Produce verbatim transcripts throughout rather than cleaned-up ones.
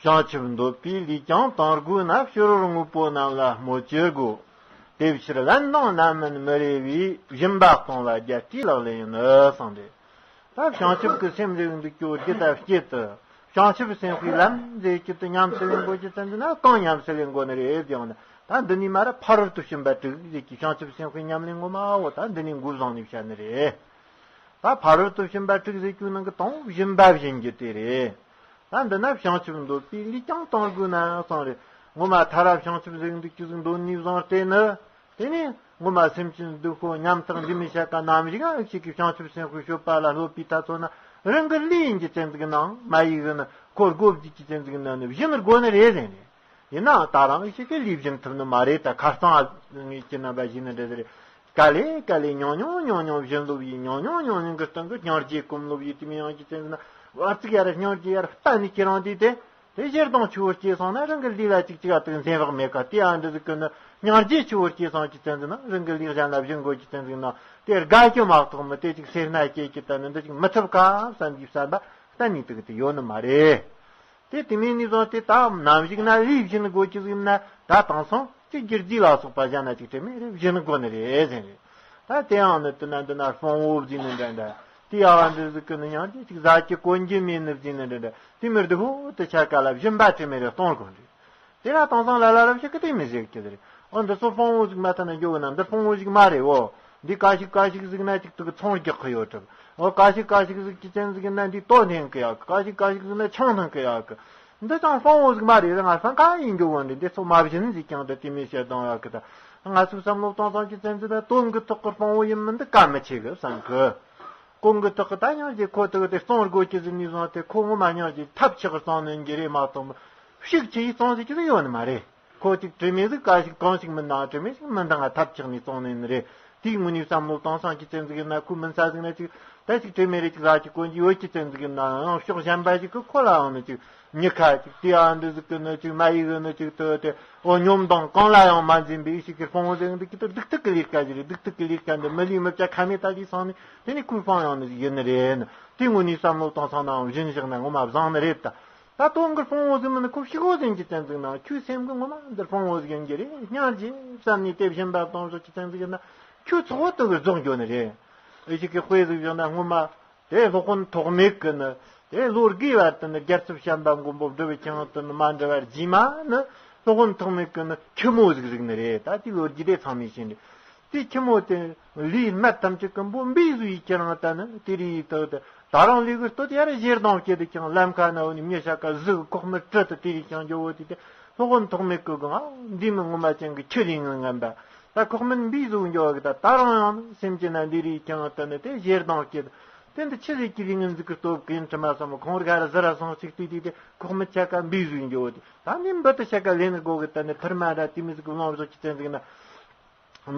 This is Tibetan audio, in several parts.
བྱང་ཆུབ་འདོད་པའི་ལུས་ཀྱང་དང་དགོས་ན། ཕྱི་རོལ་དངོས་པོ་རྣམས་ལ་སྨོད་ཅི་དགོས། དེ་ཕྱིར་ལན་དང་ལན་མིན་མི་རེ་བའི། སྦྱིན་པ་གཏོང་བ་རྒྱལ་སྲས་ལག་ལེན་ཡིན་གསུངས་ཏེ། ད་བྱང་ཆུབ་ཀྱི་སེམས་ཟེར་བའི་འདུག་ཀྱོ་རྒྱུ་དང་སྐྱེད་དུ། བྱང་ཆུབ་སེམས་དཔའི་ལམ་ཟེར་རྒྱུ་དེ་ཉམས་སུ་ལེན་དགོས་ཀྱི་ཙམ་ཟིག་ན། གང་ཉམས་སུ་ལེན་དགོས་ནི་རེད་ཟེར་ཡང་ན། ད་འདི་ནས་མར་ཕ་རོལ་ཏུ་ཕྱིན་པ་དྲུག་ཟེར་གྱི་བྱང་ཆུབ་སེམས་དཔའི་ཉམས་ལེན་ངོ་མ་བོ་ད་འདི་ནས་འགོ་བཟུང་ནས་བཤད་ནི་རེད། ད་ཕ་རོལ་ཏུ་ཕྱིན་པ་དྲུག་ཟེར་རྒྱུ་ནང་གི་དང་པོ་སྦྱིན་པ་སྦྱིན་རྒྱུ་དེ་རེད། ད་འདི་ན་བྱང་ཆུབ་འདོད་པའི་ལུས་ཀྱང་དང་དགོས་ན་གསུངས་རེད། ངོ་མ་ཐ་ར་བྱང་ཆུབ་ཟེར་འདུག་ཀྱོ་ཟིག་འདོད་ནས་བཟུང་སྟེ་ནི། དེ་ནས་ངོ་མ་སེམས་ཅན་སྡུག་པོ་ཉམ་ཐག་འདི་མི་བྱ་དཀའ་ནམ་ཞིག་ཨ་ཞིག་གི་བྱང་ཆུབ་སེམས་དཔའི་སྤྱོད་པ་ལ་སློབ་པའི་ཐ་ཚོ་ན། རང་གི་ལུས་ཡིན་གྱི་ཙན་ཟིག་ནང་མ་ཡིག་ནི་ཁོ་སྒོ་བརྒྱུད་ཀྱི་ཙན་ཟིག་ན་ནི་སྦྱིན་དགོས་ནི་རེད་ཟེར་ནས། ཡིན་ནའང་ད་རང་ཞིག་གི་ལུས་སྦྱིན་ཐུབ་ནི་མ་རེད། ད་ཁ་རྩང་ངེས་ཀྱི་རྣམ་པ་ཞིག་ནི་འདྲ་ཟེར། ག་ལེ་ག་ལེ་ཉུང་ཉུང་ཉུང་ཉུང་སྦྱིན་ལོབ་ཡིན། ཉུང་ཉུང་ཉུང་ཉུང་གི་སྟེང་གི་སྙིང་རྗེ་སྐོམ་ལོབ་ཡིན། དེ་མི་ཡང་གི་ཙན་ཟིག་ན་བར་ཚིག་ཡར་སྙིང་རྗེ་ཡར་གཏན་ནས་ཁྱེད་རང་དེ་དེ། དེ་ཞེ་སྡང་ཆེ་བོ་སྐྱེས་སོང་ན་རང་གི་ལུས་ལ་ཅིག་ཅིག་ཨ་དུག་འཛེམ་བག་མེད་ཀ། དེ་ཨ་འདི་ཟིག་གི་ནི་སྙིང་རྗེ་ཆེ་བོ་སྐྱེས་སོང་གི་ཙན་ཟིག་ན་རང་གི་ལུས་གཞན་ལ་སྦྱིན་དགོས་ཀྱི་ཙན་ཟིག་ན། དེ་དགའ་སྐྱོ་མ་གཏོགས་མི་དེ་ཅིག་སེར་སྣ་སྐྱེས་ཀྱི་ད་ནི་འདི་ཅིག་མི་ཐུབ་ཀ་བསམ་གྱི་བསམ་པ་གཏན་ནས་དུག་དེ་ཡོད་ནི་མ་རེད། དེ་དེ་མིན་ནས་བཟུང་སྟེ་ད་ནམ་ཞིག་ན་ལུས་སྦྱིན་དགོས་ཀྱི་ཟིག་ན། ད་དེང་སང་ཅིག་སྒྱུ་རྩལ་ལ་སོགས་པ་གཞན་ན་ཅིག་དྲི་མེད་རེ་སྦྱིན་དགོས་ནི་རེད་ཟེར་རེད། ད་དེ་ཡང་ནི་དེ་ན་འདི་ན་དཔང་བོ་བཟོས་ནི་འདྲ་འདྲ། དེ་ཡང་འདི་ཟིག་གི་ནི་ཡང་ཅིག་ཟ་རྒྱུ་གོན་རྒྱུ་མེད་ནི་བཟོས་ནི་འདྲ་འདྲ། དེ་མི་སྡུག་ཧོ་དེ་ཆ་ག་ལ་སྦྱིན་པ་དྲི་མེད་རེ་གཏོང་དགོས་རེད། དེ་ལ་དེང་སང་ལ་ལ་རབ་ཞིག་གི་དེ་མི་ཟེར་གི་རེད། ཨོ་འདི་ཚོ་དཔང་བོ་ཟིག་མ་ཐ་ན་འགྱོ་གི་ན་འདི་དཔང་བོ་ཟིག་མ་རེད། འོ་འདི་ཀ་ཞིག་ཀ་ཞིག་ཟིག་ན་ཅིག་ཏུ་གི་ཚོང་རྒྱག་གི་ཡོད་གྲབས། འོ་ཀ་ཞིག་ཀ་ཞིག་ཟིག་གི་ཅན་ཟིག་ན་འདི་ལྟོ་འཐེན་གི་ཡོད་གི། ཀ་ཞིག་ཀ་ཞིག་ཟིག་ན་ཆང་འཐུང་གི་ཡོད་གི། འདི་ཙང་དཔང་བོ་ཟིག་མ་རེད། ང་སང་ག་ཡིན་འགྱོ་གོ་འདི་འདི་ཚོ་མ་བཞིན་ཟིག་ཀྱང་འདི་དེ་མི་བཤད་དང་ཡོད་གི། ད་ང་ཚོའི་བསམ་བློ་གཏོང་སྟངས་ཀྱི་ཅན་ཟིག་ན་དོན་གི་ཐོག་གི་དཔང་བོ་ཡིན་མིན་འདི་གལ་མི་ཆེ་གི་བསམ་གི། གོང་གི་ཐོག་གི་ད་སྙིང་རྗེ་ཁོ་ཐུག་དེ་གཙང་སྒོ་ཀྱི་ཟིན་ནས་བཟུང་སྟེ་ཁོ་ངོ་མ་སྙིང་རྗེ་ཐབས་ཆག་གཙང་ནས་འགྱུར་རེ་མ་གཏོགས་མི་ཤུགས་ཆེ་ཡིས་གཙང་ཟིག་ཅི་ཟིག་ཡོད་ནི་མ་རེད། ཁོ་ཅིག་དྲི་མེད་ཟིག་ག་ཞིག་གང་ཞིག་མི་འདང་། དྲི་མེད་ཞིག་མི་འདང་ང་ཐབས་ཆག་ནས་གཙང་ནས་ནི་རེད། དེའི་ངོས་ནས་བསམ་བློ་གཏོང་སང་ཀྱི་ཅན་ཟིག་ཡིན་ན་ཁོ་མིན་ས་ཟིག་ན་ཅིག་ད་ཅིག་དྲི་མེད་རེ་ཅིག་ཟ་ཅིག་གོན་གྱི་ཡོད་ཀྱི་ཅན་ཟིག་ཡིན་ན་ཡང་ཕྱོགས་གཞན་པ་ཞིག་གི་ཁོ་ལའང་ནི་ཅིག་མྱི་ཁ་ཅིག་དེ་ཨ་འདི་ཟིག་གི་ནི་ཅིག་མ་ཡིག་གི་ནི་ཅིག་དུ་དེ་འོ་སྙོམས་དང་གང་ལ་ཡང་མ་འཛེམ་པའི་ཞིག་གི་དཔང་བོ་ཟིག་འདི་གི་དུ་སྡུག་ཐུག་གི་ལས་ཀ་ཞིག་རེད། སྡུག་ཐུག་གི་ལས་ཀ་འདི་མི་ལུས་མི་བྱ་ཁ་མེད་ད་ཅིག་སང་ནི་དེ་ནི་ཁོའི་དཔང་ཡང་ནི་ཟིག་ཡིན་ནི་རེད། ནི་དེ་ངོས་ནས་བསམ་བློ་བཏང་སང་ནའང་བཞིན་བཞག་ན་ངོ་མ་བཟང་ནི་རེད་ད། ད་དོན་གི་དཔང་བོ་ཟིག་མིན་ནི་ཁོ་ཕྱི་གོ་ཟིན་གྱི་ཙན་ཟིག་ན་ཁྱོའི་སེམས་གི་ངོ་མ་འདི་དཔང་བོ་ཟིག་ཡིན་གྱི་རེད། སྙིང་རྗེ་བསམ་ནས་དེ་བཞིན་པ་གཏོང་ཟིག་གི་ཙན་ཟིག་ཡིན་ན་ཁྱོད་ཚོགས་དུ་གི་རྫོགས་འགྱོ་ནི་རེད། ཨེ་ཞིག་གི་དཔེ་ཟིག་བཞག་ན་སྔོན་མ། དེ་སློབ་དཔོན་ཐོགས་མེད་ཀྱི་ནི། དེ་ལོ་དགུའི་བར་དུ་ནི་རྒྱལ་ཚབ་བྱམས་པ་མགོན་པོ་བསྒྲུབས་ཀྱང་དུ་ནི་མ་འདྲི་བར་རྗེས་མ་ནི། སློབ་དཔོན་ཐོགས་མེད་ཀྱི་ནི་ཁྱི་མོ་ཟིག་གཟིགས་ནི་རེད། ད་དེ་ལོ་རྒྱུས་དེ་ཚང་མས་ཤེས་ནི། དེ་ཁྱི་མོ་དེ་ལུས་སྨད་ཐམས་ཅད་ཀྱི་འབུ་འབུས་བཟོ་ཡི་ཁྱེད་རང་ད་ནི་དེ་རིགས་ཡི་དག་དེ་ད་རང་ལུས་ཀྱི་སྟོད་ཡར་ཞེ་སྡང་སྐྱེས་དུ་ཀྱང་ལམ་ཁ་ན་འོ་ནི་མྱི་ཤ་ཀ་གཟུགས་ཁོག་མི་དྲི་དུ་དེ་རིགས་ཀྱང་འགྱོ་བོ་དེ་དེ་སློབ་དཔོན་ཐོགས་མེད་ཀྱི་དགོངས་འདི་མི་ངོ་མ་ཅན་གྱི་ཁྱི་ལུས་ངན་ངན་པ། ད་ཁོག་མིན་འབུས་བཟོ་འགྱོ་བ་གི་ད་ད་རང་ཡང་ནི་སེམས་ཅན་ན་འདི་རིགས་ཀྱང་དུ་ནི་དེ་ཞེ་སྡང་སྐྱེས། དེ་འདི་ཆི་ཟིག་གི་རིགས་ངན་ཟིག་གི་སྟོབས་ཀྱིས་ཡིན་དྲི་མ་བསམ་ཁོང་རིག་ཧ་ར་ཟི་ར་སོང་ཞིག་དུས་དུས་དེ་ཁོག་མི་ཆ་ཀ་འབུས་བཟོ་འགྱོ་བ་དེ་ད་ནི་འབུ་དུ་ཆ་ཀ་ལེན་ནི་དགོ་གི་ད་ནི་ཐུར་མ་ར་དེ་མི་ཟིག་གི་ལོང་བཟོ་ཅི་ཙན་ཟིག་ན།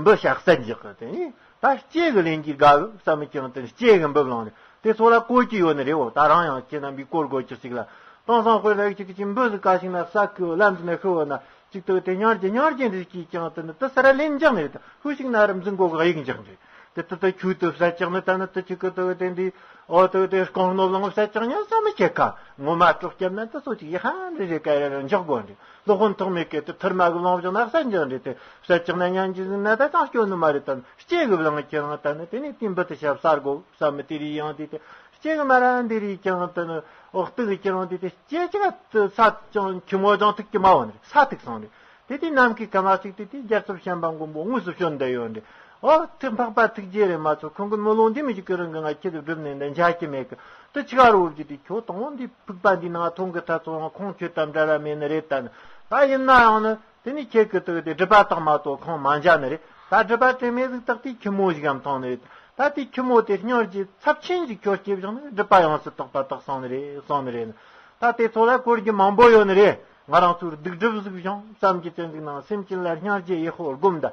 འབུ་ཤ་གསད་འཇོག་གི་དེ་ནི་ད་ལྕེ་གི་ལེན་གྱི་དགའ་གི་བསམ་མི་ཀྱང་དེ་ལྕེ་གི་འབུ་བླངས་ནས་དེ་ཚོ་ལ་གོ་གི་ཡོད་ནི་རེད། འོ་ད་རང་ཡང་ཁྱེད་རྣམ་པའི་གོ་དགོས་ཀྱི་ཞིག་ལ་དེང་སང་དཔེར་ན་ཅིག་ཅིག་འབུ་ཟིག་ག་ཞིག་ན་ས་ཁུ་ལམ་ཟིག་ན་ཤི་བ་ན་ཅིག་ཏུ་དེ་ཉར་གྱི་ཉར་གྱི་འདི་ཅིག་ཀྱང་དེ་ནི་དེ་ས་ར་ལེན་འཇག་ནི་རེད། ད་ཧུ་ཞིག་ན་རམ་ཟིག་མགོ་གི་གཡུག་འཇག་ནི་རེད། དེ་དེ་དེ་ཁྱུ་དེ་བསད་ཅག་ནི་ད་ནི་དེ་ཅིག་གི་དེ་དེ་འདི་འོ་དེ་དེ་རྐང་སྣོད་ལངས་བསད་ཅག་ཉན་ས་མི་ཁྱེད་ཀ་ངོ་མ་དཀྲོག་སྐྱབས་ན་དེ་ཚོ་ཅིག་ཡི་ཧ་འདྲི་རེ་ཀ་ར་ར་འཇོག་དགོས་འདྲི། སློབ་དཔོན་ཐོགས་མེད་ཀྱི་དེ་ཐུར་མ་གི་ལོང་བཞག་ན་བསད་འཇོག་འདྲི། དེ་བསད་ཅག་ན་ཉན་གྱི་ཟིན་ན་ད་ཅང་སྐྱོན་ནི་མ་རེད། ད་ནི་ལྕེ་གི་བླངས་ཁྱེད་རང་ད་ནི་དེ་ནི་དེ་འབུ་དེ་ཤ་བསད་དགོས་བསམ་མི་དེ་རིགས་ཡང་དེ་དེ་ལྕེ་གི་མ་ར་འདི་རིགས་ཀྱང་དེ་ནི་འོ་སྟུག་གི་ཁྱེད་རང་དེ་དེ་ལྕེ་ཅིག་དེ་ས་ཅང་ཁྱི་མོ་ཅང་ཐུག་གི་མ་འོང་ནི་རེད། ས་ཐུག་སོང་ནི་རེད། དེ་དུས་ནམ་མཁའི་ཁམས་ཅིག་དེ་དུས་རྒྱལ་ཚབ་བྱམས་པ་མགོན་པོ་དངོས་སུ་བྱོན་བསྡད་ཡོད་འདྲི། ཨོ་ཐུགས་འཕགས་པ་ཐུགས་རྗེ་རེད་མ་ཚོ་ཁོང་གི་མི་ལོ་འདི་མི་ཞིག་གི་རིང་གི་ང་ཁྱེད་དུ་བསྒྲུབས་ནས་འདི་འཇགས་ཀྱི་མེད་གི། དེ་ཆི་ག་རུ་བོ་བརྒྱུད་དེ་ཁྱོད་དང་པོ་འདི་ཕུག་པ་འདི་ནང་མཐོང་གི་ཐ་ཚོ་ཡང་ཁོང་ཁྱོད་དང་འདྲ་ར་མེད་ནི་རེད། ད་ནི་ད་ཡིན་ན་ཡང་ནི་དེ་ནི་ཁྱེད་ཀྱི་དུ་དེ་སྒྲུབ་པ་དག་མ་གཏོགས་ཁོང་མ་འཇགས་ནི་རེད། ད་སྒྲུབ་པ་དྲི་མེད་ཟིག་བཏགས་དུས་ཁྱི་མོ་ཞིག་གམ་མཐོང་ནི་རེད། ད་དེ་ཁྱི་མོ་དེ་སྙིང་རྗེ་ཚབས་ཆེན་ཞིག་ཁྱོད་སྐྱེས་བཞག་ནི་སྒྲུབ་པ་ཡོངས་སུ་རྟོགས་པ་དག་སོང་ནི་རེད་སོང་ནི་རེད། ད་དེ་ཚོ་ལ་གོ་རྒྱུ་མང་པོ་ཡོད་ནི་རེད། ང་རང་ཚོར་སྡིག་སྒྲིབ་ཟིག་བྱུང་བསམ་གྱི་ཙན་ཟིག་ནང་སེམས་ཅན་ལ་སྙིང་རྗེ་ཡག་པོ་སྒོམ་ད།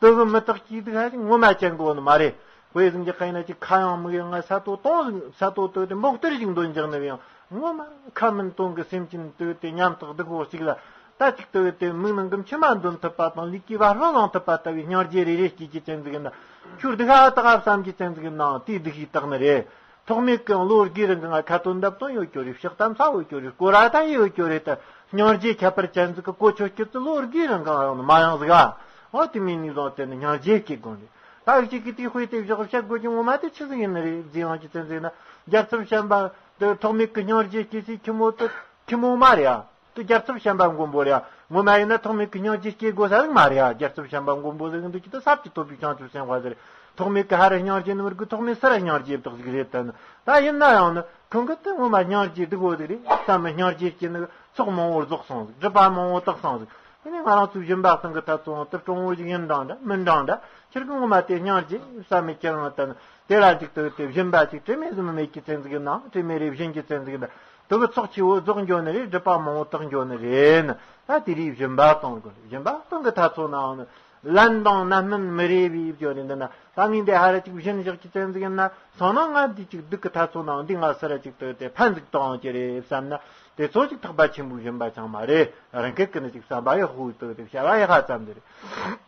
དེ་གི་མི་རྟག་སྐྱིད་སྡུག་ཧ་ཅང་ངོ་མ་ཅན་གོ་ནི་མ་རེད། དཔེ་ཟིག་གི་ཁ་ཡིན་ན་ཅིག་ཁ་ཡང་མིག་ཡང་ང་ས་ཏོ་དོང་ཟིག་ས་ཏོ་དོ་དེ་མོག་ཏིར་ཞིག་འདོན་འཇག་ནི་ཡང་ངོ་མ་ཁ་མིན་དོན་གི་སེམས་ཅན་དེ་དེ་ཉམ་ཐག་སྡུག་པོ་ཞིག་ལ། ད་ཅིག་དེ་དེ་མིག་ནང་གི་མཆི་མ་འདོན་ཐུབ་པ་དང་ལུས་ཀྱི་བ་ལྷོད་ལང་ཐུབ་པ་ལྟ་བུའི་སྙིང་རྗེ་རེ་རེ་སྐྱེ་གི་ཙན་ཟིག་ཡིན་ན། ཁྱོད་སྡུག་ཧ་དག་བསམ་གྱི་ཙན་ཟིག་ཡིན་ནའང་དེའི་སྡུག་ཤིག་དག་ནི་རེད། ཐོག་མེད་ཀྱི་ལོ་དགུའི་རིང་གི་ང་ཁ་ཏོན་འདེབས་སྟངས་ཡོད་རྒྱུ་རེད། ཕྱག་དམ་ས་ཡོད་རྒྱུ་རེད། སྐོར་ར་ད་ཡོད་རྒྱུ་རེད། ད་སྙིང་རྗེ་ཁྱད་པར་ཅན་ཟིག་གི་གོ་ཆོད་རྒྱུ་དེ་ལོ་དགུའི་རིང་གི་ཡང་མ་ཡོང་ཟིག་ཨ། འོ་དེ་མིན་ནི་བཟང་དེ་ནི་སྙིང་རྗེ་སྐྱེ་དགོས་རེད། ད་གཅིག་གིས་དེའི་དཔེ་དེ་བཞག་བཤད་དགོས་ཀྱི་ངོ་མ་དེ་ཆི་ཟིག་ཡིན་ནི་རེད། རྫས་ཡང་གི་ཚན་ཟིག་ན་རྒྱལ་ཚབ་བྱམས་པ་དེ་ཐོག་མེད་ཀྱི་སྙིང་རྗེ་སྐྱེ་སའི་ཁྱི་མོ་དེ་ཁྱི་མོ་མ་རེད་ཨ། དེ་རྒྱལ་ཚབ་བྱམས་པ་མགོན་པོ་རེད་ཨ། ངོ་མ་ཡིན་ན་ཐོག་མེད་ཀྱི་སྙིང་རྗེ་སྐྱེ་དགོས་ས་ཟིག་མ་རེད་ཨ། རྒྱལ་ཚབ་བྱམས་པ་མགོན་པོ་ཟིག་འདུག་ཀྱི་དེ་ཟབ་ཀྱི་ཐོབ་པའི་བྱང་ཆུབ་སེམས་དཔའ་ཟིག་རེད། ཐོག་མེད་ཀྱི་ཧ་ར་སྙིང་རྗེ་ནི་མི་དགོས། ཐོག་མེད་སུ་ར་སྙིང་རྗེ་བདག་ཟིག་རེད། ད་ནི་ད་ཡིན་ན་ཡང་ནི་ཁོང་གི་དེ་ངོ་མ་སྙིང་རྗེ་སྡུག་པོ་ཟིག་རེད། བསམ་མི་སྙིང་རྗེ་སྐྱེ་ནི་ཚོགས་མང་བོ་རྫོགས་སོང་ཟིག་སྒྲིབ་པ་མང་བོ་དག་སོང་ཟིག་དེ་ནས་ང་རང་ཚོའི་སྦྱིན་པ་སྟེང་གི་ཐབས་ཚོང་དེ་སྤྲང་བོ་ཞིག་ཡིན་འདྲ་འདྲ་མིན་འདྲ་འདྲ་ཁྱེད་ཀྱི་ངོ་མ་དེ་སྙིང་རྗེ་བསམ་མི་ཁྱེད་རང་དང་དེ་ལ་འཇུག་ཏུ་དེ་སྦྱིན་པ་ཅིག་དྲི་མེད་ཟིན་མེད་ཀྱི་ཚན་ཟིག་ནང་དྲི་མེད་རེ་བཞིན་གྱི་ཚན་ཟིག་འདྲ་དུ་གི་ཚོགས་ཆེ་བོ་རྫོགས་འགྱོ་ནི་རེད། སྒྲིབ་པ་མང་བོ་དག་འགྱོ་ནི་རེད་ན། ད་དེ་རིགས་སྦྱིན་པ་གཏོང་དགོས། སྦྱིན་པ་གཏོང་གི་ཐབས་ཚོང་ནང་ནི་ལན་དང་རྣམ་སྨིན་མི་རེ་བའི་བརྗོད་ནི་འདི་ན་ད་ངས་འདི་ཧ་ར་ཅིག་སྦྱིན་བཞག་གི་ཚན་ཟིག་ཡིན་ན་སང་ན་ང་འདི་ཅིག་སྡུག་གི་ཐབས་ཚོང་ནང་འདི་ང་སུ་ར་ཅིག་ཏུ་དེ་ཕན་ཟིག་གཏོང་གི་རེད་བསམ་ན་དེ་ཚོ་ཅིག་ཐེག་པ་ཆེན་པོའི་སྦྱིན་པ་ཅང་མ་རེད། རང་སྐད་ཀྱི་ནི་ཅིག་བསམ་པ་ཡག་ཧུ་ཏུ་དེ་བྱ་བ་ཡག་ཧ་ཙམ་དེ་རེད།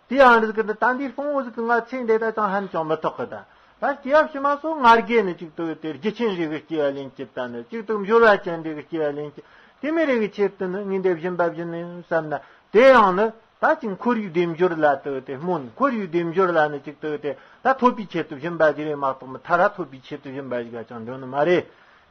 དེ་ཡང་རིགས་ཀྱི་འདི་ད་འདིའི་དཔང་བོ་ཟིག་གི་ང་ཚེ་འདི་ད་ཅང་ཧན་ཅང་མི་ཐོགས་གི་ད། ད་སྐྱེ་བ་ཕྱི་མ་སོ་ང་རྒྱལ་ནི་གཅིག་ཏུ་དེ་རྒྱུ་ཆེན་རིགས་ཀྱི་སྐྱེ་བ་ལེན་གྱི་ད་ནི་གཅིག་ཏུ་འབྱོར་བ་ཅན་རིགས་ཀྱི་སྐྱེ་བ་ལེན་གྱི་དེ་མི་རིགས་ཀྱི་ཆེད་དུ་ནི་ངས་འདི་སྦྱིན་པ་བྱིན་ནི་བསམ་ན་དེ་ཡང་ནི་ད་ཅིག་འཁོར་བའི་བདེ་འབྱོར་ལ་ཏུ་དེ་སྨོན། འཁོར་བའི་བདེ་འབྱོར་ལ་ནི་གཅིག་ཏུ་དེ་ད་ཐོབ་པའི་ཆེད་དུ་སྦྱིན་པ་བྱེད་རེ་མ་གཏོགས་མི་ཐ་ར་ཐོབ་པའི་ཆེད་དུ་སྦྱིན་པ་ཞིག་ག་ཅང་འདོན་ནི་མ་རེད།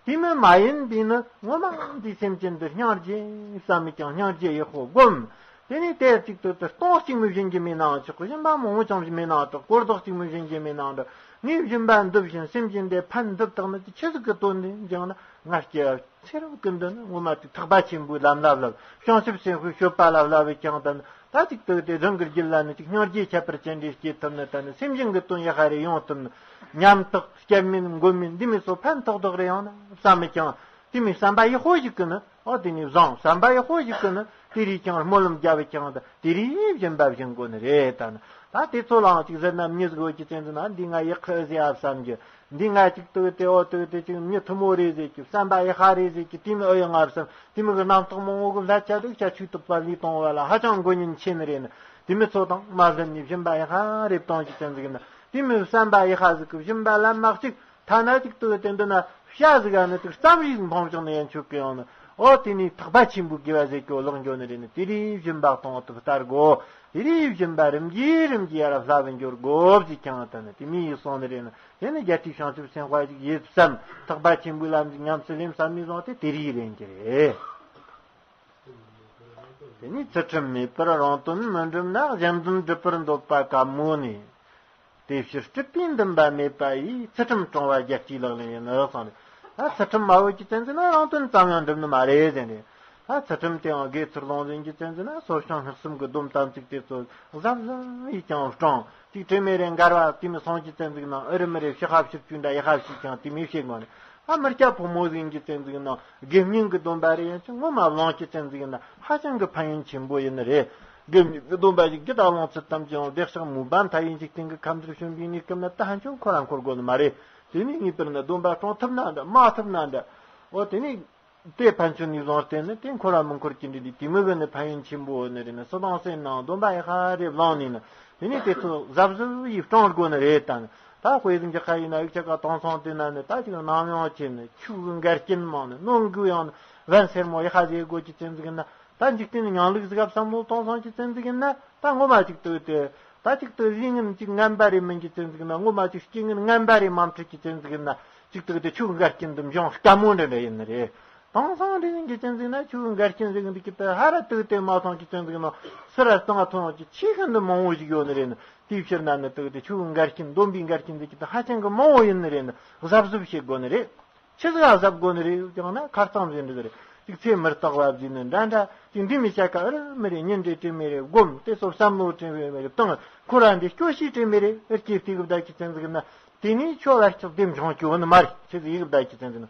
དེ་མིན་མ་ཡིན་པས་ནི་ངོ་མ་འདི་སེམས་ཅན་འདི་སྙིང་རྗེ་བསམ་མི་ཀྱང་སྙིང་རྗེ་ཡག་པོ་བསྒོམ། དེ་ནས་དེ་གཅིག་ཏུ་དེ་སྟོང་གཅིག་མི་བྱིན་གྱི་མེད་ནའང་ཆོག་གི། སྦྱིན་པ་མང་བོ་ཅང་ཞིག་མེད་ནའང་ཆོག་སྐོར་ཟློག་གཅིག་མི་བྱིན་གྱི་མེད་ནའང་འདྲ། ངས་སྦྱིན་པ་འདི་བྱིན་སེམས་ཅན་དེ་ཕན་འདི་བཏགས་ནི་དེ་ཆི་ཟིག་གི་དོན་དེ་འགྱངས་ན་ང་སྐྱེ་བ་ཚེ་རབས་ཀྱི་འདི་ནི་ངོ་མ་དེ་ཐེག་པ་ཆེན་པོའི་ལམ་ལ་བསླབ། བྱང་ཆུབ་སེམས་དཔའི་སྤྱོད་པ་ལ་བསླབ་པའི་ཀྱང་ད་ནི། ད་ཅིག་ཏུ་དེ་རང་གི་རྒྱུད་ལ་ནི་ཅིག་སྙིང་རྗེ་ཁྱད་པར་ཅན་འདྲ་སྐྱེ་ཐུབ་ནི། ད་ནི་སེམས་ཅན་གྱི་དོན་ཡག་པ་རེ་ཡོང་ཐུབ་ནི། ཉམས་ཐག་སྐྱབས་མིན་མགོན་མིན་འདི་མི་ཚོ་ཕན་ཐོགས་ཐོགས་རེ་ཡོང་ན་བསམ་མི་ཀྱང་དེ་མི་བསམ་པ་ཡག་པོ་ཞིག་གི་ནི། ཨོ་དེ་ནི་བཟང་བསམ་པ་ཡག་པོ་ཞིག་གི་ནི་དེ་རིགས་ཀྱང་སྨོན་ལམ་རྒྱབ་པ་ཀྱང་ད་དེ་རིགས་སྦྱིན་པ་བྱིན་དགོས་ནི་རེད། ད་ནི་ད་དེ་ཚོ་ལའང་ཅིག་ཟེར་ན་མྱི་ཟིག་ཡོད་ཀྱི་ཚེ་འདི་ན་འདི་ང་ཡག་གི་ཟེར་ཡ་བསམ་གྱི། འདི་ང་ཅིག་ཏུ་དེ་ཨོ་ཏུ་དེ་ཅིག་མྱི་ཐུ་མོ་རེད་ཟེར་གྱི། བསམ་པ་ཡག་པ་རེད་ཟེར་གྱི། དེ་མི་ཨོ་ཡ་ང་བསམ་དེ་མི་གི་རྣམ་རྟོག་མང་བོ་གི་ལྷད་ཆ་དུ་ཆ་ཆུ་དུ་པ་ལི་གཏོང་བ་ལ་ཧ་ཅང་མགོ་ཉིན་ཆེ་ནི་རེད་ནི། དེ་མི་ཚོ་དང་མ་ལྷན་ནི་སྦྱིན་པ་ཡག་པ་རེད་གཏོང་གི་ཚན་ཟིག་ན། དེ་མི་བསམ་པ་ཡག་པ་ཟིག་གི་སྦྱིན་པ་ལ་མ་གཅིག་ཐ་ན་ཅིག་ཏུ་དེ་འདི་ན་བྱ་ཟིག་ག་ནི་དུ་རྩམ་རིགས་འཕངས་བྱུང་ནི་ཡན་ཆོད་གི་ཡོང་ནི། ཨོ་དེ་ནི་ཐེག་པ་ཆེན་པོའི་དགེ་བ་ཟེར་གྱི་ལོག་འགྱོ་ནི་རེད་ནི། དེ་རིགས་སྦྱིན་པ་གཏོང་ཐུབ་ལྟར་དགོ། དེ་རིགས་སྦྱིན་པ་རིམ་གྱིས་རིམ་གྱིས་ཡར་བསླབ་འགྱུར་དགོ་ཟེར་ཀྱང་ད་ནི་དེ་མི་ཡིས་གསུངས་ནི་རེད་ནི། དེ་ནི་རྒྱལ་སྲས་བྱང་ཆུབ་སེམས་དཔའ་ཞིག་ཡིད་བསམ་ཐེག་པ་ཆེན་པོའི་ལམ་ཞིག་ཉམས་སུ་ལེན་བསམ་ནས་བཟུང་སྟེ་དེ་རིགས་ལེན་གྱི་རེད། དེ་ནི་ཚུལ་ཁྲིམས་མེད་པར་རང་དོན་མི་འགྲུབ་ན། གཞན་དོན་སྒྲུབ་པར་འདོད་པ་དཀའ་མོ་ནི། དེ་ཕྱིར་སྲིད་པའི་འདུན་པ་མེད་པ་ཡིས། ཚུལ་ཁྲིམས་སྲུང་བ་རྒྱལ་སྲས་ལག་ལེན་ཡིན་ནོ་གསུངས་ནས། ད་ཚུལ་ཁྲིམས་མ་བོ་ཀྱི་ཚན་ཟིན་ན་རང་དོན་ཙམ་ཡང་འགྲུབ་ནི་མ་རེད་ཟེར་ནས། ད་ཚུལ་ཁྲིམས་དེའང་དགེ་ཚུལ་སློང་ཟིན་གྱི་ཚན་ཟིན་ན་སོ་སྐྱོང་སྔགས་གསུམ་གྱི་སྡོམ་དམ་ཚིག་དེ་ཚོ་གཟབ་གཟབ་ཡིས་ཀྱང་སྲུང་། ཅིག་དྲི་མེད་རེ་འགལ་བ་དེ་མི་སོང་གྱི་ཚན་ཟིག་ན་ཨུ་རུ་མི་རེ་ཕྱི་ཁ་ཕྱིར་བཅུག་འདྲ་ཡི་ཁ་ཕྱིར་ཀྱང་དེ་མི་བྱེད་དགོས་ནས། ཨ་མི་སྐྱ་ཕོ་མོ་ཟིག་གི་ཚན་ཟིག་ན་དགེ་བསྙེན་གྱི་སྡོམ་པ་རེ་ཡང་ཅིག་ངོ་མ་བླང་གྱི་ཚན་ཟིག་ན་ཧ་ཅང་གི་ཕན་ཡོན་ཆེན་པོ་ཡིན་ནི་རེད། དགེ་བསྙེན་གྱི་སྡོམ་པ་ཞིག་རྒྱུད་དང་ལོངས་སྤྱོད་ཐམས་ཅད་ཡང་བདེ་གཤེགས་མོས་པ་མཐའ་ཡས་འཇིག་རྟེན་གྱི་ཁམས་འདིར་བྱོན་པའི་གནས་སྐབས་ན་ད་ཧ་ཅང་ཁོ་ར་འཁོར་དགོས་ནི་མ་རེད། དེ་ནས་ངེས་པར་ན་སྡོམ་པ་སྲུང་ཐུབ་ན་འདྲ་མ་ཐུབ་ན་འདྲ། འོ་དེ་ནས་དེ་ཕན་ཆོད་ནས་བཟུང་སྟེ་ནི་དེ་འཁོར་བ་མི་འཁོར་གྱི་འདྲ་འདི་དེ་མི་གི་ནི་ཕན་ཡོན་ཆེན་པོ་ནི་རེད་ནི། སུ་དང་སེམས་ནང་སྡོམ་པ་ཡི་ཁ་རེ་བླངས་ནས་ནི་དེ་ནས་དེ་ཚོ་གཟབ་གཟབ་ཡིས་སྲུང་དགོས་ནི་རེད་དང་། ད་དཔེ་ཟིག་འཇོག་ཁ་ཡིན་ན་ཡིག་ཆ་ག་དེང་སང་དེ་ན་ནི་ད་ཅིག་གནམ་ཡང་ཆེ་ནི་ཆུ་གི་འགལ་རྐྱེན་མང་ནི་ནོར་འགུལ་ཡང་ནི་བན་སེར་མོ་ཡི་ཁ་ཟེར་དགོས་ཀྱི་ཚན་ཟིག་ཡིན་ན། ད་འཇིག་རྟེན་ནི་མྱང་ལུགས་ཟིག་ག་བསམ་བློ་གཏོང་སོང་གི་ཚན་ཟིག་ཡིན་ན་ད་ངོ་མ་ཅིག་ཏུ་དེ། ད་ཅིག་ཏུ་ཟས་ངན་ཅིག་ངན་པ་རེ་མིན་གྱི་ཚན་ཟིག་ཡིན་ན། ངོ་མ་ཅིག་རྐྱེན་ངན་ངན་པ་རེ་མ་འཕྲད་ཀྱི་ཚན་ཟིག་ཡིན་ན། ཅིག་ཏུ་དེ་ཆུ་འགལ་རྐྱེན་དུ་འབྱུང་དཀའ་མོ་འདྲ་འདྲ་ཡིན་ནི་རེད། དེང་སང་འདྲ་ཡིན་གྱི་ཚན་ཟིག་ཡིན་ན་ཆུ་འགལ་རྐྱེན་ཟིག་འདི་ཀྱི་ཏུ་ཧ་ར་ཏུ་དེ་མ་མཐོང་གྱི་ཚན་ཟིག་ཡིན་ན་སུ་ར་སྟོང་ཐོང་གྱི་ཆེ་ཤིན་ཏུ་མང་བོ་ཞིག་ཡོད་ནི་རེད་ནི། དེའི་ཕྱིར་ན་ནི་ཏུ་དེ་ཆུ་འགལ་རྐྱེན་སྡོམ་པའི་འགལ་རྐྱེན་འདི་ཀྱི་ཏུ་ཧ་ཅང་གི་མང་བོ་ཡིན་ནི་རེད་ནི། གཟབ་གཟབ་བྱེད་དགོས་ནི་རེད། ཆི་ཟིག་ག་གཟབ་དགོས་ནི་རེད་ཀྱང་ན་ཁ་རྩང་ཟིན་འདྲི་ཟེར། ཅིག་ཚེ་མི་རྟག་པ་ཟིན་ནི་འདྲ་འདྲ་ཅིག་འདི་མི་བྱ་ཀ་ཨུ་རུ་མི་རེད། ཉིན་འདྲེ་དྲི་མི་རེད། སྒོམ་དེ་ཚོ་བསམ་བློ་དྲི་མི་རེད། བཏང་ཁོ་ར་འདི་སྐྱོ་ཤི་དྲི་མི་རེད། ཨུ་སྐྱེ་དེ་གི་བདག་གི་ཚན་ཟིག་ན་དེ་ནས་ཆོ་ལ་ལྕགས་དེ་འབྱུང་རྒྱུ་ནི་མ་རེད། ཆི་ཟིག་ཡིག་བདག་གི་ཚན་ཟིག་ན་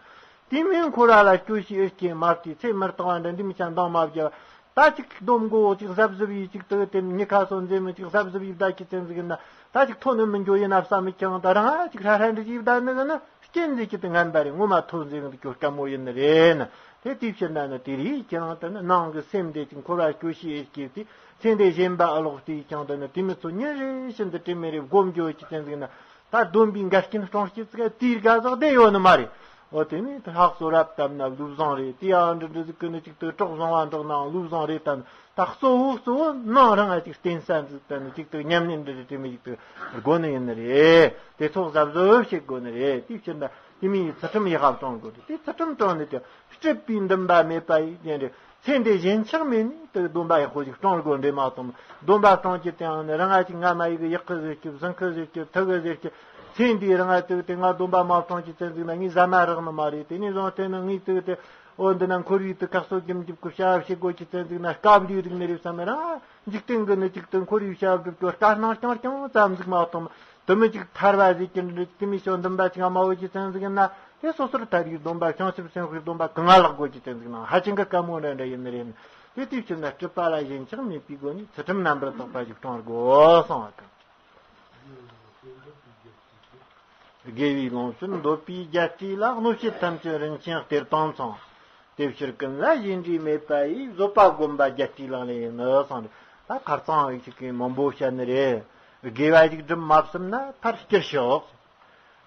དེ་མིན་ཁོ་ར་ལ་སྐྱོ་ཤི་ཨུ་སྐྱེ་མ་དེ་ཚེ་མི་རྟག་པ་འདྲ་འདི་མི་བྱ་འདང་མ་བརྒྱབ། ད་ཅིག་སྡོམ་མགོ་ཅིག་གཟབ་གཟབ་ཡིས་ཅིག་ཏུ་དེ་ཉི་ཁ་སོ་མཛེས་མི་ཅིག་གཟབ་གཟབ་ཡིས་བདག་གི་ཚན་ཟིག་ན་ད་ཅིག་ཐོ་ནི་མི་འགྱོ་ཡིན་ན་བསམ་མི་ཀྱང་ད་རང་ཅིག་ཧྲ་ཧྲ་འདྲི་ཅིག་བདག་ནི་གི་ན། རྐྱེན་འཛིན་གྱི་དེ་ངན་པ་རེད། ངོ་མ་ཐོབ་འཛིན་གྱི་དེ་སྐྱོ་དཀའ་མོ་ཡིན་ནི་རེད་ན། དེ་དེའི་ཕྱིར་ན་ནི་དེ་རིགས་ཀྱང་དེ་ནི་ནང་གི་སེམས་དེ་ཅིག་འཁོར་བ་སྐྱོ་ཤས་ཨེ་སྐྱེས་ཏེ་ཚེ་འདས་གཞན་པ་ཨ་ལོག་དེ་ཀྱང་དེ་ནི་དེ་མི་ཚོ་ཉིན་རེ་བཞིན་དུ་དྲི་མེད་རེ་སྒོམ་རྒྱུ་ཀྱི་ཚན་ཟིག་ན། ད་སྡོམ་པའི་འགལ་རྐྱེན་སྲུང་བྱེད་ཟིག་དེའི་དགའ་ཟག་དེ་ཡོད་ནི་མ་རེད། འོ་དེ་ནས་ད་ལྷག་གསོལ་རབ་བཏབ་ན་ལུས་བཟང་རེད། དེ་ཡང་འདྲི་འདྲི་ཟིག་གི་ནི་ཅིག་ཏུ་གྲོགས་བཟང་བ་འགྲོགས་ནའང་ལུས་བཟང་རེད། ད་ད་གཙོ་བོ་གཙོ་བོ་ནང་རང་ང་ཅིག་བརྟེན་ས་འཛུགས་ད་ནི་ཅིག་ཏུ་ཉམས་ལེན་འདྲི་འདྲི་དེ་མི་ཅིག་ཏུ་དགོ་ནི་ཡིན་ནི་རེད། དེ་ཚོགས་གཟབ་གཟབ་བྱེད་དགོ་ནི་རེད། དེའི་ཕྱིར་ན་དེ་མིའི་ཚུལ་ཁྲིམས་ཡག་པ་སྲུང་དགོ་རེད། དེ་ཚུལ་ཁྲིམས་སྲུང་ནི་དེ་སྲིད་པའི་འདུན་པ་མེད་པ་ཡིན་རྒྱུ་རེད། ཚེ་འདི་གཞན་ཆགས་མེད་ནས་དེ་སྡོམ་པ་ཡག་པོ་ཞིག་སྲུང་དགོས་འདྲེ་མ་གཏོང་། སྡོམ་པ་སྲུང་གི་སྟེང་ནས་རང་ང་ཅིག་ང་མ་ཡི་གི་ཡག་གི་ཟེར་གི་བཟང་གི་ཟེར་གི་ཐུ་གི་ཟེར་གི། ཚེ་འདིའི་རང་ང་དུ་དེ་ང་སྡོམ་པ་མ་སྲུང་གི་ཚེ་ཟིག་ན་ངའི་ཟ་མ་རག་ནི་མ་རེད། དེ་ནས་བཟུང་སྟེ་ནི་ངའི་དུ་དེ་འོ་འདི་ན་འཁོར་བའི་དུ་ཁག་སོ་རྒྱམ་རྒྱབ་གི་བྱ་བ་བྱེད་དགོས་ཀྱི་ཚེ་ཟིག་ན་སྐབས་འདིའི་རིག་ནི་རེད་བསམ་ར། འཇིག་རྟེན་གི་ནི་ཅིག་ཏུ་འཁོར་བའི་བྱ་བ་སྒྲུབ་ཀྱི་དཀའ་སྣང་རྐྱང་རྐྱང་ཙམ་ཟིག་མ་གཏོང་། དུ་མི་ཅིག་ཐར་བ་ཟིག་གི་འདྲི་དུ་མི་ཤོ་འདུན་པ་ཅིག་མ་འོ་ཀྱི་ཚེ་ཟིག་ན། དེ་སོ་སོར་ཐར་བའི་སྡོམ་པ་བྱང་ཆུབ་སེམས་དཔའི་སྡོམ་པ་གང་ང་ལག་དགོས་ཀྱི་ཚེ་ཟིག་ན་ཧ་ཅང་གི་དཀའ་མོ་འདྲ་འདྲ་ཡིན་ནི་རེད། དེ་དུས་ཕྱིར་ན་སྲིད་པ་ལ་ཞེན་ཆགས་མེད་པའི་སྒོ་ནས་ཚུལ་ཁྲིམས་རྣམ་པར་དག་པ་ཞིག་སྲུང་དགོས་གསུང་བ་དང་། དགེ་བའི་ལུང་བསྟན་འདོད་པའི་རྒྱལ་སྲས་ལ། གནོད་བྱེད་ཐམས་ཅད་རིན་ཆེན་གཏེར་དང་མཚུངས། དེ་ཕྱིར་ཀུན་ལ་གཞན་འདྲིས་མེད་པ་ཡིས། བཟོད་པ་བསྒོམ་པ་རྒྱལ་སྲས་ལག་ལེན་ཡིན་ནོ་གསུངས་རེད། ད་ཁར་ཚང་ཞིག་གིས་མང་པོ་བཤད་ནི་རེད། དགེ་བ་ཞིག་སྒྲུབ་མ་བསམ་ན་མཐར་སྐྱུར་ཤོག་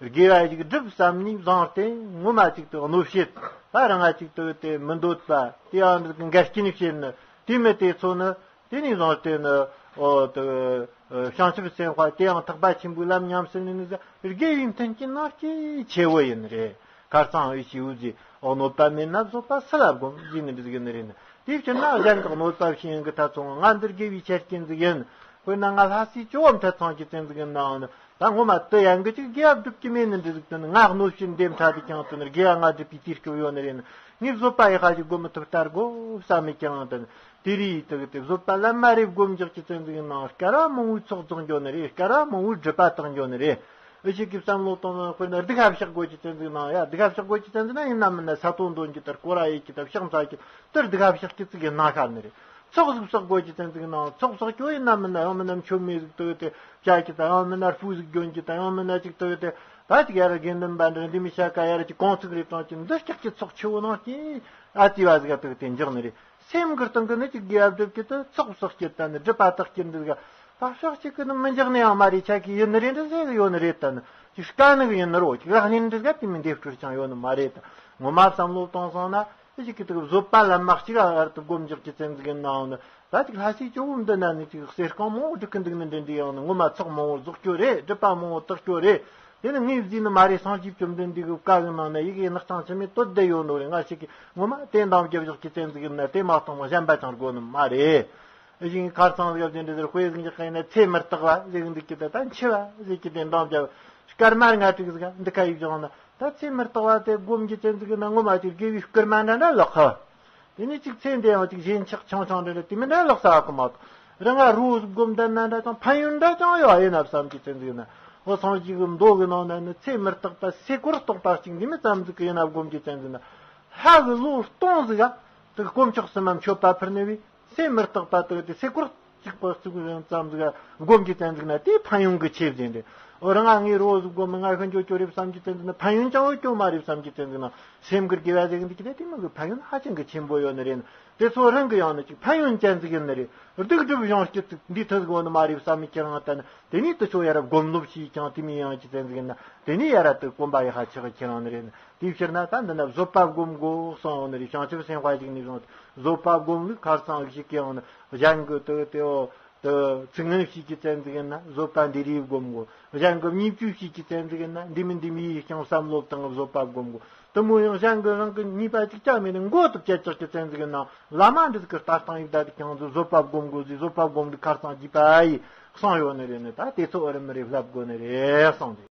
དགེ་བ་ཞིག་སྒྲུབ་བསམ་ནས་བཟུང་སྟེ་ངོ་མ་ཅིག་ཏུ་གནོད་བྱེད་ད་རང་ང་ཅིག་ཏུ་དེ་མི་འདོད་པ་དེ་ཡང་འགལ་རྐྱེན་བྱེད་ནི་དེ་མི་དེ་ཚོ་ནི། དེ་ནས་བཟུང་སྟེ་ནི་འོ་དེ་བྱང་ཆུབ་སེམས་དཔའ་དེ་ཡང་ཐེག་པ་ཆེན་པོའི་ལམ་ཉམས་སུ་ལེན་ནི་དགེ་བའི་མཐུན་རྐྱེན་ནང་གི་ཆེ་བོ་ཡིན་རེད། ཁར་ཚང་འོས་ཤིའུ་ཟི་འོ་གནོད་པ་མེད་ན་བཟོད་པ་སུ་ལ་བསྒོམ་ཟེར་ནི་འདི་ཟིག་ཡིན་ནི་རེད། དེའི་ཕྱིར་ན་གཞན་གྱི་གནོད་པ་བྱེད་ཡིན་གི་ཐ་ཚོང་ང་འདིར་དགེ་བའི་ཆ་རྐྱེན་ཟིག་ཡིན། དཔེར་ན་ང་ལྷ་སའི་ཇོ་བོ་མཐའ་ཚང་གི་བཙན་ཟིག་ཡིན་ནའང་ནི། ད་ངོ་མ་དུ་ཡང་གི་ཅིག་དགེ་བ་སྒྲུབ་ཀྱི་མེད་ནི་འདྲ་ཟིག་དུ་ནི་ང་གནོད་བྱེད་འདེམས་ཕྲ་དུ་ཀྱང་དུ་ནི་དགེ་བ་ང་སྒྲུབ་པའི་དུས་སྐབས་ཡོད་ནི་རེད་ནི། ངས་བཟོད་པ་ཡི་ཧ་ཞིག་སྒོམ་མི་ཐུབ་ལྟར་གོ་བསམ་མི་ཀྱང་དུ་ནི་དེ་རིགས་དུ་དེ་བཟོད་པ་ལ་མ་རེ་སྒོམ་འཇོག་གི་བཙན་ཟིག་ནང་སྐར་བ་མང་བོའི་ཚོགས་རྫོགས་འགྱོ་ནི་རེད། སྐར་བ་མང་བོའི་སྒྲིབ་པ་དག་འགྱོ་ནི་རེད། ཨི་ཞིག་གི་བསམ་བློ་གཏོང་ན་དཔེར་ན་སྡིག་པ་བཤགས་དགོས་ཀྱི་བཙན་ཟིག་ནང་ཡ་སྡིག་པ་བཤགས་དགོས་ཀྱི་བཙན་ཟིག་ན་ཡིན་ན་མིན་ན་ས་དོན་འདོན་གྱི་དར་སྐོར་ར་ཡེ་གྱི་དར་ཕྱག་འཚལ་གྱི་དར་སྡིག་པ་བཤགས་ཀྱི་ཚིག་གི་ན་ཤར་ནི་རེད། ཚོགས་ཟིག་བསགས་དགོས་ཀྱི་བཙན་ཟིག་ནང་ཚོགས་བསགས་ཀྱི་ཡོད་ཡིན་ན་མིན་ན་ཡང་མིན་ན་མཆོད་མེ་ཟིག་བཏོད་དེ་བྱ་གྱི་དང་ཡང་མིན་ན་སྤུས་ཟིག་གྱོན་གྱི་དང་ཡང་མིན་ན་ཅིག་བཏོད་དེ་ད་ཅིག་ཡ་ར་དགེ་འདུན་པ་འདྲ་འདི་མི་བྱ་ཀ་ཡ་ར་ཅིག་གོང་ཚིག་རེ་བཏང་གྱི་འདི་སྐྱག་གི་ཚོགས་ཆེ་བོ་ནང་གི་ཨ་ཙི་བ་ཟིག་ག་བཏོད་དེ་འཇོག་ནི་རེད། སེམས་ཀྱི་སྟེང་གི་ནི་ཅིག་དགེ་བ་སྒྲུབ་ཀྱི་དང་ཚོགས་བསགས་ཀྱི་དང་ནི་སྒྲིབ་པ་དག་ཀྱི་འདི་ག་ད་ཕྱོགས་གཅིག་གི་ནི་མི་འཇོག་ནི་ཡང་མ་རེད། ཆ་གི་ཡོད་ནི་རེད་འདྲ་ཟེ་གི་ཡོད་ནི་རེད་དང་ནི་ཅིག་དཀའ་ནི་གི་ཡིན་ནི་རོ་ཅིག་ལག་ལེན་འདི་ག་དེ་མི་འདེབས་སྤྲུལ་ཀྱང་ཡོད་ནི་མ་རེད། ངོ་མ་བསམ་བློ་གཏོང་སོང་ན། དེ་ཞིག་གི་དུ་བཟོད་པ་ལམ་མ་གཅིག་ཨ་ཨར་དུ་སྒོམ་འཇོག་གི་བཙན་ཟིག་ཡིན་ནའང་ནི། ད་ཅིག་ལྷ་སའི་ཇོ་བོ་འདི་ན་ནི་ཅིག་གསེར་རྐང་མང་བོ་སྒྲིག་གི་འདུག་ནི་འདྲ་འདྲ་ཡང་ནི་ངོ་མ་ཚོགས་མང་བོ་རྫོགས་སྐྱོ་རེད། སྒྲིབ་པ་མང་བོ་དག་སྐྱོ་རེད། དེ་ནི་ངས་བཟས་ནི་མ་རེད། སངས་རྒྱས་བཅོམ་ལྡན་འདས་ཀྱི་བཀའ་གི་ནང་ན་ཡི་གེ་ནག་ཚང་ཆི་མེད་དོད་བསྡད་ཡོད་ནོ་རེད། ང་ཞིག་གིས་ངོ་མ་དེ་འདང་རྒྱབ་བཞག་གི་བཙན་ཟིག་ཡིན་ན་དེ་མ་གཏོང་བ་གཞན་པ་ཅང་དགོས་ནི་མ་རེད། ཨེ་ཞིག་ཁར་ཚང་ཟིག་ཡབ་ཅན་འདྲ་ཟེར་དཔེ་ཟིག་འཇོག་གི་ཡིན་ན་ཚེ་མི་རྟག་པ་ཟེར་གི་འདུག་གི་ད་ད་འཆི་བ་ཟེར་གི་དེ་འདང་རྒྱབ་སྐར་མ་ལྔ་དྲུག་ཟིག་འདི་ཁ་ཡིབ་བཞག་ན། ད་ཚེ་མི་རྟག་པ་དེ་སྒོམ་གྱི་བཙན་ཟིག་ན་ངོ་མ་ཅིག་དགེ་བའི་སྐར་མ་འདྲ་འདྲ་ལོག་ཧ། དེ་ནས་ཅིག་ཚེ་འདི་ཡང་ཅིག་ཞེན་ཆགས་ཆུང་ཆུང་འདྲ་འདྲ་དེ་མི་འདྲ་ལོག་ས་གི་མ་གཏོགས། རང་ང་རོ་ཟིག་སྒོམ་བསྡད་ན་འདྲ་ཅང་ཕན་ཡོན་འདྲ་ཅང་ཡོད་ཨེ་ན་བསམ་གྱི་བཙན་ཟིག་ན། འོ་སངས་རྒྱས་ཀྱི་མདོ་གི་ནང་ན་ནི་ཚེ་མི་རྟག་པ་ཟེ་སྐོར་རྟོགས་པ་ཅིག་འདི་མི་ཙམ་ཟིག་གི་ཡིན་ན་སྒོམ་གྱི་བཙན་ཟིག་ན། ལྷ་གི་ལོ་སྟོང་ཟིག་ག་དེ་དཀོན་མཆོག་གསུམ་མ་མཆོད་པ་ཕུལ་ནི་བས། ཚེ་མི་རྟག་པ་དག་དེ་ཚེ་སྐོར་གཅིག་པ་གཅིག་ཙམ་ཟིག་སྒོམ་གྱི་བཙན་ཟིག་ན་དེའི་ཕན་ཡོན་གྱི་ཆེ་བཞིན་ཏེ། འོ་རང་ང་ངའི་རོ་ཟིག་སྒོམ་ང་ཤི་འགྱོ་སྐྱོ་རེད་བསམ་གྱི་བཙན་ཟིག་ན་ཕན་ཡོན་ཅང་འོ་སྐྱོ་མ་རེད་བསམ་གྱི་བཙན་ཟིག་ན་སེམས་ཀྱི་དགེ་བ་ཟེར་གི་འདུག་གི་དེ་དེ་མོ་གི་ཕན་ཡོན་ཧ་ཅང་གི་ཆེན་པོ་ཡོད་ནི་རེད། དེ་ཚོ་རང་གི་ཡང་ནི་ཅིག་ཕན་ཡོན་ཅན་ཟིག་ཡིན་ནི་རེད། སྡིག་སྒྲིབ་སྦྱོང་སྤྱད་ཚིག་འདི་ཐུ་ཟིག་འོ་ནི་མ་རེད་བསམ་མི་ཁྱེད་རང་ལྟ་ན་དེ་ནས་དུ་ཆོ་ཡ་ར་སྒོམ་ལོབས་ཤིག་ཀྱང་དེ་མི་ཡང་གྱི་བཙན་ཟིག་ཡིན་ན་དེ་ནས་ཡ་ར་དུ་གོམ་པ་ཡ་ཧ་ཆག་ཁྱེད་རང་ནི་རེད། དེའི་ཕྱིར་ན་ད་འདི་ན་བཟོད་པ་སྒོམ་དགོས་གསུངས་ཡོད་ནི་རེད། བྱང་ཆུབ་སེམས་དཔའ་ཞིག་ནས་བཟུང་སྟེ་བཟོད་པ་སྒོམ་ལུགས་ཁར་སང་ཞིག་གི་ཡང་ནི་གཞན་གྱི་དུ་དེའོ་དུ་ཚིག་ངན་ཞིག་གི་བཙན་ཟིག་ཡིན་ན་བཟོད་པ་འདི་རིགས་སྒོམ་དགོས། གཞན་གྱི་བརྙས་བཅོས་ཞིག་གི་བཙན་ཟིག་ཡིན་ན་འདི་མིན་འདི་མིན་ཡིས་ཀྱང་བསམ་བློ་བཏང་བཟོད་པ་སྒོམ་དགོས། དུ་མོ་ཡང་གཞན་གྱི་རང་གི་ཉེས་པ་ཅིག་ཀྱང་མེད་ནི་མགོ་དུ་བཅད་ཅག་གི་བཙན་ཟིག་ཡིན་ན་བླ་མ་འདི་ཟིག་གི་ལྟ་སྟངས་ཡིག་བརྡ་དེ་ཀྱང་བཟོད་པ་སྒོམ་དགོས་ཟིག་བཟོད་པ་སྒོམ་འདི་ཁར་སང་རྒྱས་པ་ཡིས་གསུངས་ཡོད་ནི་རེད་ནི། ད་དེ་ཚོ་ཨ་རི་མི་རེད་ལབ་དགོས་ནི་རེད་གསུངས་ཏེ།